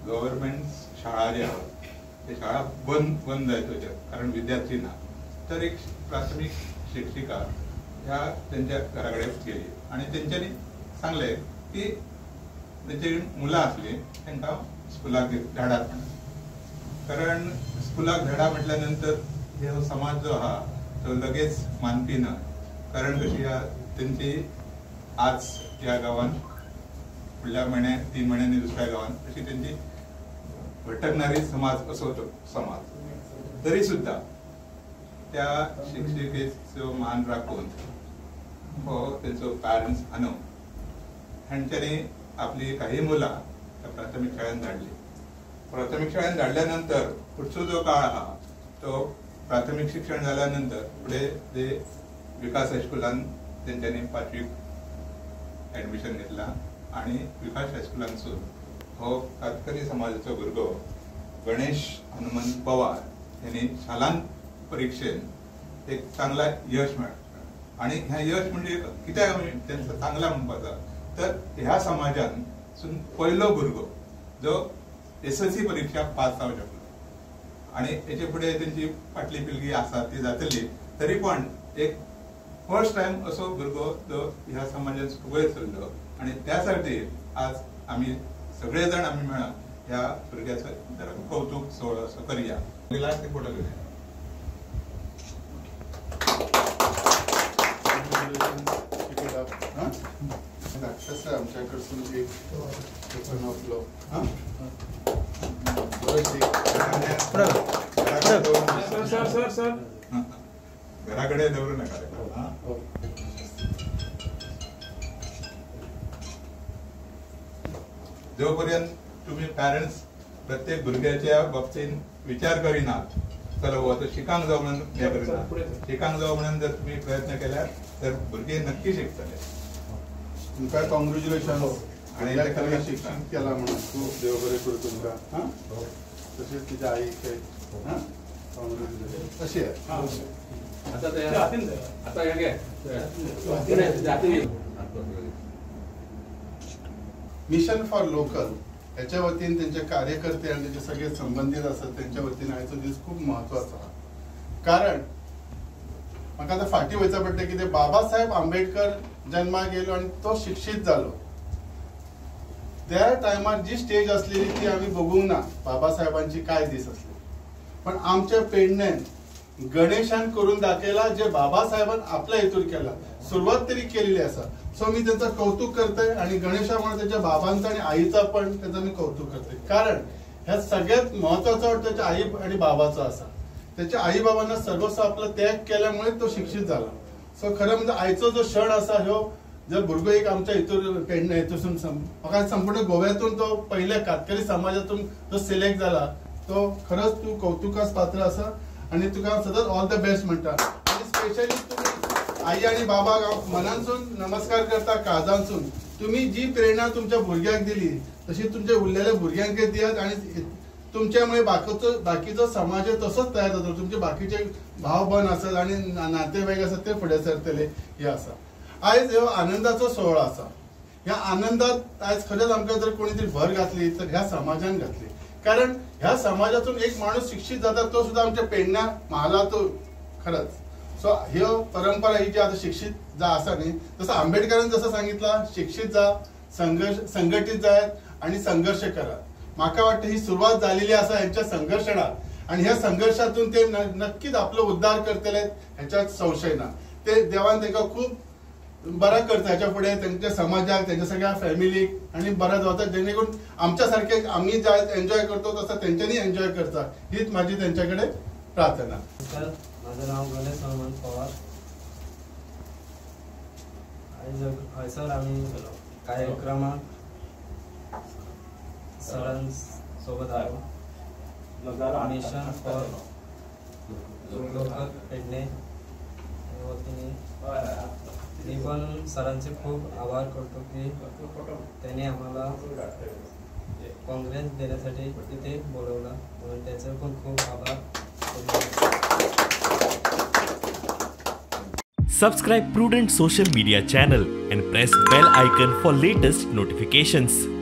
Government शाळा जे आहा ते शाळा बंद बंद जायत वयता कारण विद्यार्थी ना, तर एक प्राथमीक शिक्षिका ह्या तेंच्या घरा कडेन गेली आनी तेंच्यांनी सांगलें की तेंची मुलां आसली तांकां स्कुलाक धाडात म्हणून. कारण स्कुलाक धाडा म्हटल्या नंतर हो समाज जो आहा तो लगेच मानपी ना, कारण कशी आहा तेंची आज ह्या गांवान फुडल्या म्हयन्या 3 म्हयन्यांनी दुसऱ्या गांवान अशी तेंची भटकणारी समाज असो तो समाज. तरी सुद्धा त्या शिक्षिकेचो मान राखून हो तेंचो पॅरंट्स अनो हांच्यांनी आपली काही मुलां त्या प्राथमीक शाळेन धाडली. प्राथमीक शाळेन धाडल्या नंतर पुढचो जो काळ आहा तो प्राथमीक शिक्षण जाल्या नंतर फुडें ते विकास हायस्कुलान तेंच्यांनी 5वीक ऍडमिशन घेतला आणि विकास हायस्कुलांसून हो कातकरी समाजाचो भुरगो गणेश हनुमंत पवार यांनी शालांत परीक्षेन एक चांगला यश मेळ्ळा. आणि ह्या यश म्हणजे कित्याक आमी तेंचो चांगला म्हणपाचो तर ह्या समाजान पयलो भुरगो जो SSC परीक्षा पास जावंक शकलो. आणि हेचे फुडें तेंची फाटली पिळगी आसा ती जातली, तरी पण एक फर्स्ट टायम असो भुरगो जो ह्या समाजान वयर सरलो आणि त्यासाठी आज आमी सगळे जाण आमी मेळून ह्या भुरग्याचो कौतुक सोहळो असो करया. लास्ट फोटो घेवया. कसं आमच्याकडसून एक सर सर घराकडे दवरू नका. जोपर्यंत तुम्ही पॅरेंट्स प्रत्येक भुरग्याच्या बाबतीन विचार करिनात, चलो हो तो शिकांक जाव म्हणून हे करिनात, शिकांक जाव म्हणून जर तुम्ही प्रयत्न केल्यार तर भुरगे नक्की शिकतले. तुमकां कॉंग्रेच्युलेशन आणि ताका शिक्षण केला म्हणून खूब देव बरें करूं तुमकां. हां, तशेंच तुज्या आईक हां कॉंग्रेच्युलेशन. अशें आता मिशन फॉर लोकल ह्याच्या वतीन त्यांचे कार्यकर्ते आणि त्यांचे सगळे संबंधित आसात त्यांच्या वतीन आयचो दीस खूप महत्वाचो आहा. कारण म्हाका आतां फाटीं वयचो पडटा की ते बाबासाहेब आंबेडकर जन्माक येयलो आनी तो शिक्षीत जालो त्या टायमार जी स्टेज आसलेली ती आमी बघूंक ना बाबासाहेबांची काय दीस आसले, पण आमच्या पेडण्यान गणेशान करून दाखयला जे बाबासाहेबान आपल्या हितून केला, सुरवात तरी केलेली आसा. सो मी त्यांचं कौतुक करतोय आणि गणेशामुळे त्याच्या बाबांचा आणि आईचा पण त्याचं मी कौतुक करतोय. कारण ह्या सगळ्यात महत्वाचं त्याच्या आई आणि बाबाचा असा, त्याच्या आई बाबांना सर्वस्व आपला त्याग केल्यामुळे तो शिक्षित झाला. सो खरं म्हणजे आईचो जो क्षण असा ह्यो जर भुरगो एक आमच्या हितून पेडणे हितून म्हाका संपूर्ण गोव्यातून तो पहिल्या कातकरी समाजातून जो सिलेक्ट झाला तो खरंच तू कौतुकास पात्र आसा आणि तुका सतत ऑल the best म्हणटा. आणि स्पेशली तुम्ही आई आणि बाबा मनांसून नमस्कार करता, काळजांसून. तुम्ही जी प्रेरणा तुमच्या भुरग्यांक दिली तशी तुमच्या उरलेल्या भुरग्यांक दियात आणि तुमच्यामुळे बाकीचो समाज तसोच तयार जातलो. तुमचे बाकीचे भाव बन आसत आणि नातेवाईक आसत ते फुडें सरतले हे आसा. आयज हो आनंदाचो सोहळो आसा. ह्या आनंदात आयज खरेंच आमकां जर कोणी तरी भर घातली तर ह्या समाजान घातली. कारण ह्या समाजातून एक माणूस शिक्षित जाता तो सुद्धा आमच्या पेडण्या महालातो खरंच. सो ह्यो परंपरा ही जी आता शिक्षित जा आसा न्ही, जसं आंबेडकरान जसं सांगितलं शिक्षित जा, संघर्ष संघटित जायात आणि संघर्ष करा. म्हाका वाटतं ही सुरुवात झालेली आसा ह्यांच्या संघर्षणात आणि ह्या संघर्षातून ते नक्कीच आपलो उद्धार करतले ह्याच्यात संशय ना. ते देवान तांकां खूब बरं करता ह्याच्या फुडें त्यांच्या समाजाक, त्यांच्या सगळ्या फॅमिलीक आणि बरं जाता, जेणेकरून आमच्या सारखे आम्ही ज्या एन्जॉय करतो तसं त्यांच्यानी एन्जॉय करता हीच माझी त्यांच्याकडे प्रार्थना. नमस्कार, माझं नाव गणेश हनुमंत पवार. आयज हयसर आमी कार्यक्रमाक सरांसोबत आलो. मिशन फॉर लोकल पेडणे वतीने मी पण सरांचे खूप आभार करतो की त्यांनी आम्हाला काँग्रेस देण्यासाठी तिथे बोलवलं, म्हणून त्याचे पण खूप आभार. Subscribe Prudent social media channel and press bell icon for latest notifications.